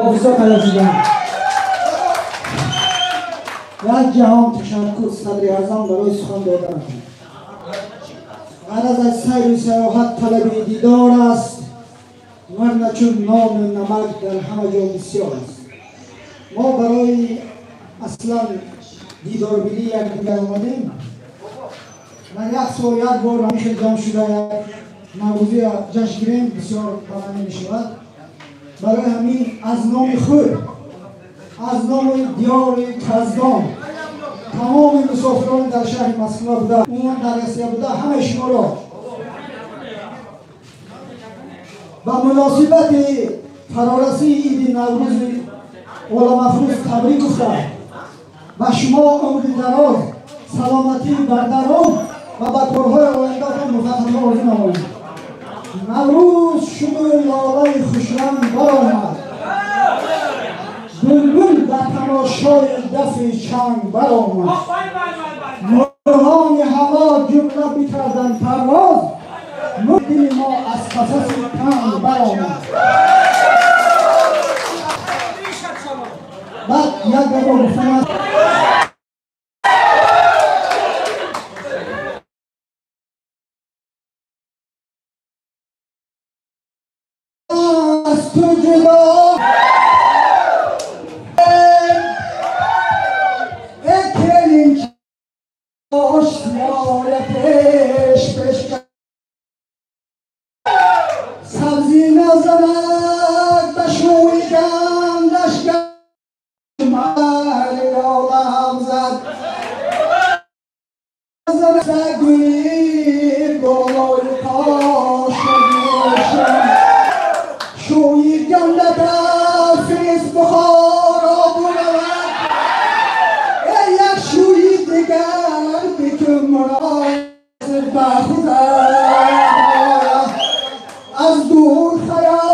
Ҳофизо пайдо шуданд. Як ҷаҳон ташаккур Садри Аъзам барои сухан доданатон. Ғараз аз сайру саёҳат талаби дидор аст, варна чун нону намак дар ҳама ҷо бисёр аст. Мо барои аслан дидорбинӣ якдигар омадем. Ман як сол як бор ҳамин хел ҷамъ шуда як наврӯзиро ҷашн гирем, бисёр ба ман намешавад. Барои ҳамин аз номи худ, аз номи диёри Каздон, тамоми мусофирони дар шаҳри Москва буда, умуман дар Россия буда, ҳамаи шуморо ба муносибати фарорасии иди Наврӯзи оламафрӯз табрик гуфта, ба шумо умри дароз, саломатии бардаром ва ба корҳои ояндатон муваффақиятҳо орзу намоем. Наврӯз шуду лолаи хушранг баромад, булбул ба тамошои дафи чанг баромад, мурғони ҳаво ҷумла бикарданд парвоз, дили мо аз қафаси танг баромад. Баъд як гапо гуфтам. Аз ту ҷудо келин ошноя пеш пеш сабзи назанад ба шӯи гандаш олам зад гули болои қоша шӯи гандата фирист Бухоро буравад, як шӯи дигар бикун муроз ба худа аз дур хаёл.